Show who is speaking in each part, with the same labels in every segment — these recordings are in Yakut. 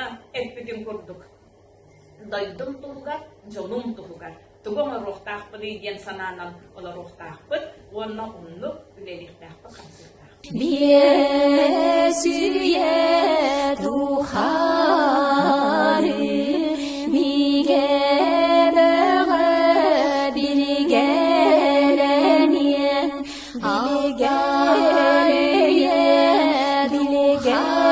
Speaker 1: Саргылана эппитин курдук, дойдум туһугар, дьонум туһугар тугу оҥоруохтаахпыный диэн санаанан олоруохтаахпыт уонна оннук үлэлиэхтээхпит, хамсыахтаахпыт.
Speaker 2: Биэс үйэ тухары бигэ бөҕө билгэлэниэн, билгэлэниэн, билгэлэниэн.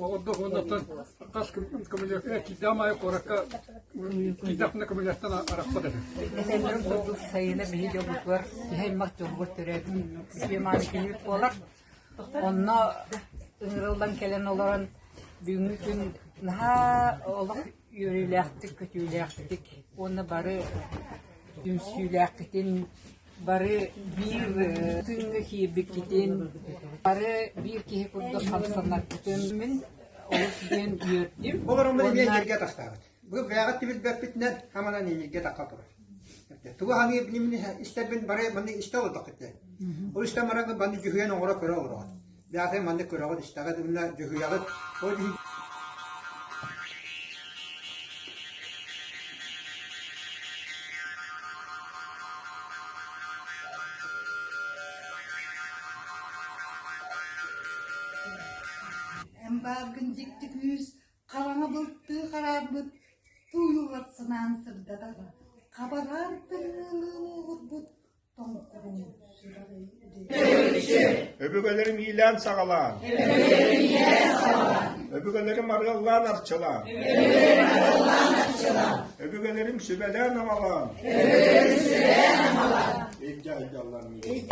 Speaker 3: Ордук оннуттан хас көмөлөккө киирдэҕим аайы куоракка киирдэхпинэ көмөлөстөн арахпат этим.
Speaker 4: Этэллэрин курдук сайына биһи дьолбутугар киһи аймах дьолугар төрөөбүт үтүө мааны күнүбүт буолар. Онно ыҥырыллан кэлэн олорон бүгүҥҥү күн наһаа олох үөрүүлээхтик, көтүүлээхтик уонна бары түмсүүлээххитин бары биир тыыҥҥа киирбиккитин, бары биир киһи курдук хамсанаргытын мин олус диэн үөрдүм.
Speaker 5: Олороммут эмиэ иһиргэ тахсаабыт. Бу бэйэҕит тибилбэппитинэн хаманан иһиргэ тахха турар. Тугу ханыыр истэрбин бары манны истэ олордоххут дии. Ол истэн баран манны дьүһүйэн оҥоро көрө олороҕут. Бэйэҕит манны көрөҕүт, истэҕит, уонна дьүһүйэҕит. Ол
Speaker 6: Эн бааргын дьикти күүс, хараҥа былтыы хараарбыт, тууйуллар санаан сырдатар, хабараан тымныылыы уоҕурбут
Speaker 7: Өбүгэлэрим иилээн саҕалаан, өбүгэлэрим арыаллаан арчылаан, өбүгэлэрим сүбэлээн амалаан, илдьэ сылдьаллар миигин.